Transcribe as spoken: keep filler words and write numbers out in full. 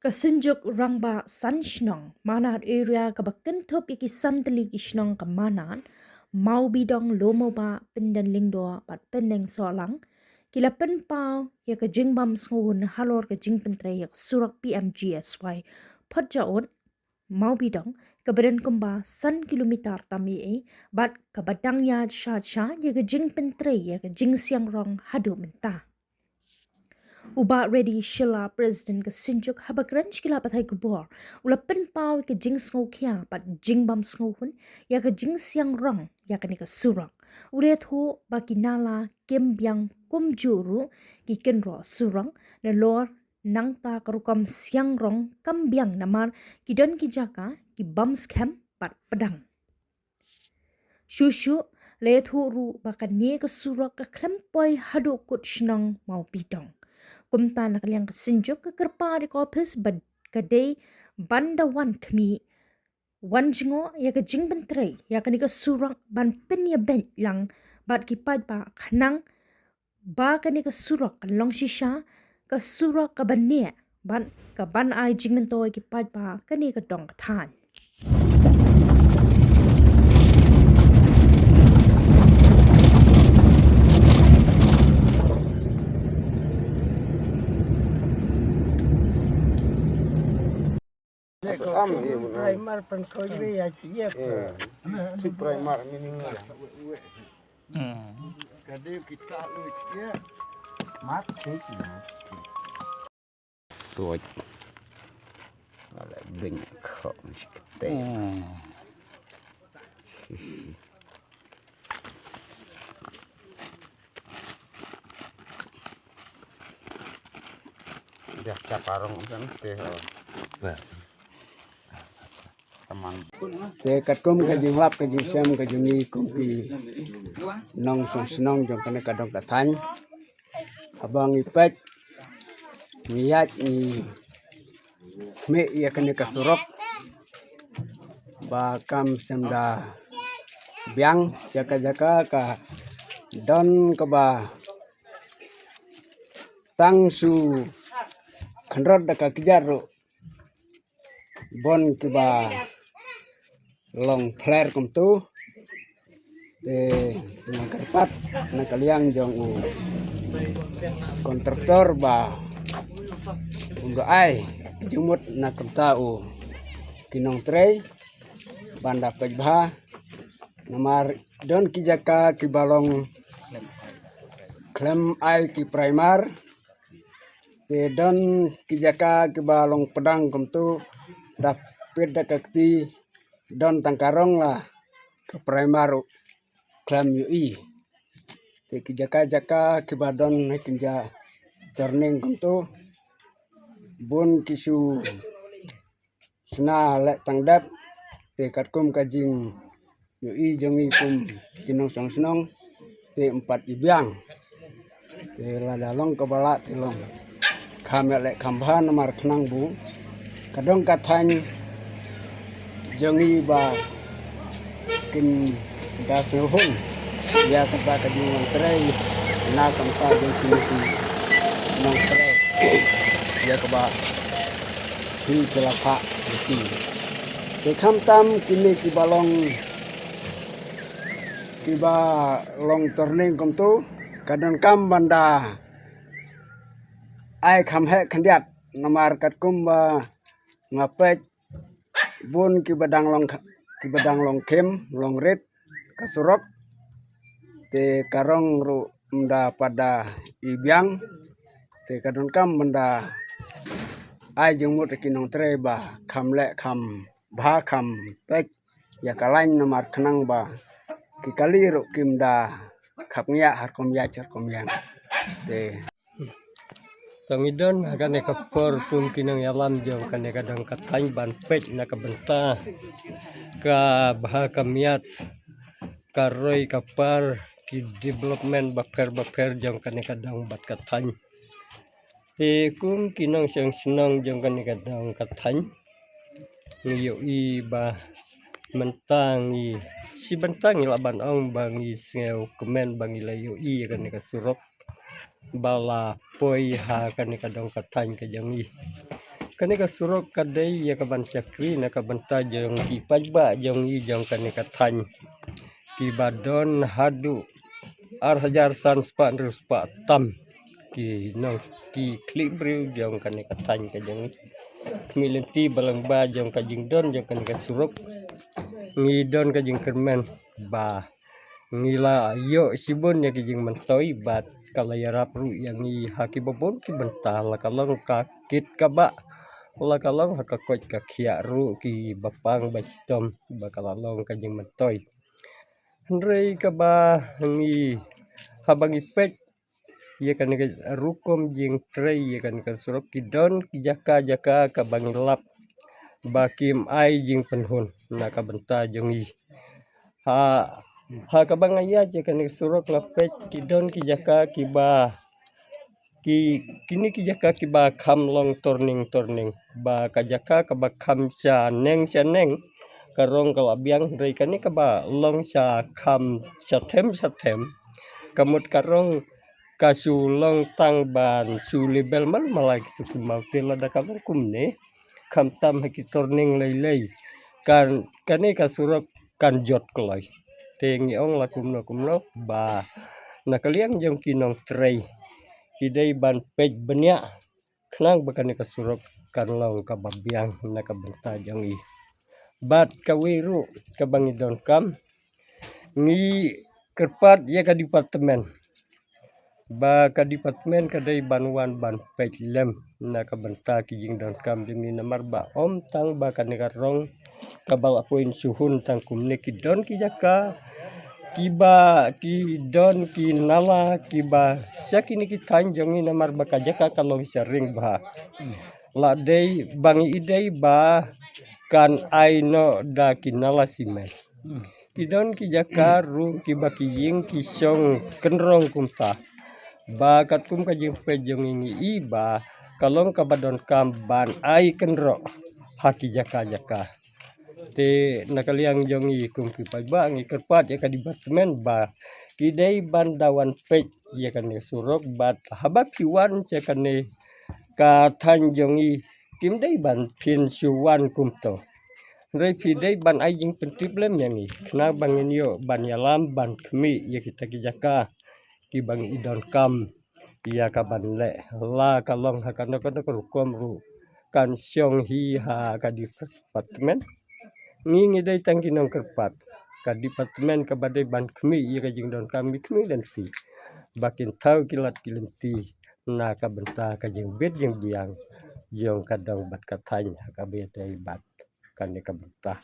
Ka Synjuk Rangbah San Shnong Manad Area kaba kynthup ïa ki san tylli ki shnong ka Manad, Mawbidong, Lowmawbah, Pyndenlingdoh bad Pyndengsohlang, ki la pynpaw ïa ka jingbym sngewhun halor ka jingpyntrei ïa ka surok P M G S Y Photjaud Mawbidong, kaba don kumba san kilometer tam ei ei, bad kaba dang ïaid shad shad ïa ka jingpyntrei ïa ka jingsiang rong haduh mynta. U Bah Reddy Shylla, President ka Synjuk, haba kren sha ki lad pathai khubor, u la pynpaw ïa ka jingsngewkhia bad jingbym sngewhun ïa ka jingsiang rong ïa kane ka surok. U la ïathuh ba ki nala kim biang kumjuh ruh ki kynroh surok, nalor nangta ka rukom siang rong kam biang namar ki don ki jaka ki bym skhem bad pdeng. Shuh shuh la ïathuh ruh ba kane ka surok ka khlem poi haduh kut shnong Mawbidong. Kumta na ka liang ka Synjuk ka kyrpad ïa ka ophis ba ka dei ban da wan khmih, wan jngoh ïa ka jingpyntrei ïa kane ka surok ban pynïabeit lang bad ki paidbah khnang ba kane ka surok kan long shisha ka surok kaba neh bad kaban ai jingmyntoi ïa ki paidbah kane ka dong ka thaiñ. Am, eh, benar. Primer pun kau juga ya, siap. Eh, tu primer ni ni. Hmm. Kadang kita lu, ya. Mati, mati. Suai. Ala bengkok ni kita. Hmm. Dah caparong kan teh. Te katkum ka jinglap ka jingshem ka jong ngi kum ki nongshong shnong jong kane ka dong ka thaiñ. Haba ngi peit ngi ïaid ngi khmih ïa kane ka surok ba kam shym da biang, jaka jaka ka don kaba tang shu khynrot da ka kjat ruh. Bun kiba long phler kumtu. Te nga kyrpad na ka liang jong u kontraktor ba un da ai jingmut na kumta u ki nongtrei ban da peit bha. Namar don ki jaka kiba long khlem ai ki primer. Te don ki jaka kiba long pdeng kumtu, da peit da ka kti, don tang ka rong la ka primer khlem ïohi. Te ki jaka jaka kiba don ha kynja turning kumtu, bun ki shu shna leh tang dep, te katkum ka jingïohi jong ngi kum ki nongshong shnong, te ym pat i biang. Te lada long kaba lah te long kham ïaleh kham bha namar khnang ba ka dong ka thaiñ jong ngi ba kin da sngewhun ïa kata ka jinglong trei na ka bynta jong kine ki nongtrei ïa kaba phi ki la phah ïa phi. Te khamtam kine kiba long, kiba long turning kumtu, ka donkam ban da ai kham heh khyndiat namar katkum ba nga peit bun kiba dang long kh-, kiba dang long khim, long rit ka surok. Te ka rong ruh ym da pat da i biang. Te ka donkam ban da ai jingmut ïa ki nongtrei ba kham leh kham bha kham peit ïa ka lain namar khnang ba ki kali ruh kim da khapngiah ha rukom ïaid ha rukom ïeng. Te To ngi don ha kane ka por kum ki nongïalam jong kane ka dong ka thaiñ ban peit na ka bynta ka bha ka miat, ka roi ka par, ki development bapher bapher jong kane ka dong bad ka thaiñ. Te kum ki nongshong shnong jong kane ka dong ka thaiñ, ngi ïohi ba mynta ngi, shi bynta ngi lah ban ong ba ngi sngewkmen ba ngi la ïohi ïa kane ka surok ba la poi ha kane ka dong ka thaiñ ka jong ngi. Kane ka surok ka dei ïa ka ban shakri na ka bynta jong ki paidbah jong ngi jong kane ka thaiñ, kiba don haduh ar hajar san spah hynriew spah tam ki nong ki khlieh briew jong kane ka thaiñ ka jong ngi. Khmih lynti ba lyngba jong ka jingdon jong kane ka surok, ngi don ka jingkyrmen ba ngi la ïoh shibun ïa ki jingmyntoi bad ka la ïarap ruh ïa ngi ha kiba bun ki bynta, la ka long ka kit ka bah, la ka long ha ka koit ka khiah ruh kiba pang ba shitom ba ka la long ka jingmyntoi. Hynrei kaba ngi, haba ngi peit ïa kane ka rukom jingtrei ïa kane ka surok, ki don ki jaka jaka kaba ngi lap ba kim ai jingpynhun na ka bynta jong ngi. Ha, ha kaba nga ïaid ïa kane ka surok nga peit ki don ki jaka kiba, ki, kine ki jaka kiba kham long turning turning, ba ka jaka kaba kham shaneng shaneng ka rong ka la biang, hynrei kane kaba long sha kham shathem shathem, ka mut ka rong ka shu long tang ban shu label man malai kitu ki maw, te lada ka long kumne, khamtam ha ki turning lei lei, kan, kane ka surok kan jot kloi. Te ngi ong la kumno kumno ba na ka liang jong ki nongtrei, ki dei ban peit bniah khnang ba kane ka surok kan long kaba biang na ka bynta jong ngi. Bad kawei ruh kaba ngi donkam, ngi kyrpad ïa ka department ba ka department ka dei ban wan ban peit lem na ka bynta ki jingdonkam jong ngi, namar ba ym tang ba kane ka rong kaba la poi shuhun tang kumne, ki don ki jaka kiba, ki don ki nala kiba sha kine ki thaiñ jong ngi, namar ba ka jaka ka long sha ring bha. La dei ba ngi i dei ba kan ai noh da ki nala simen. Ki don ki jaka ruh kiba ki ïing ki shong kynrong kumta, ba katkum ka jingpeit jong ngi ngi i ba ka long kaba donkam ban ai kynroh ha ki jaka jaka. Te na ka liang jong ngi kum ki paidbah ngi kyrpad ïa ka department ba ki dei ban da wan peit ïa kane surok, bad haba ki wan sha kane ka thaiñ jong ngi, kim dei ban phin shu wan kumto. Hynrei phi dei ban ai jingpyntip lem ïa ngi khnang ba ngin ïoh ban ïalam ban khmih ïa kita ki jaka kiba ngi i donkam ïa ka ban leh, la ka long ha kano kano ka rukom ruh kan shong hi ha ka department. Ngi ngi dei tang ki nongkyrpad, ka department kaba dei ban khmih ïa ka jingdonkam ngi khmih lynti ba kin thaw ki lad ki lynti na ka bynta ka jingbit jingbiang jong ka dong bad ka thaiñ ha kaba ïadei bad kane ka bynta.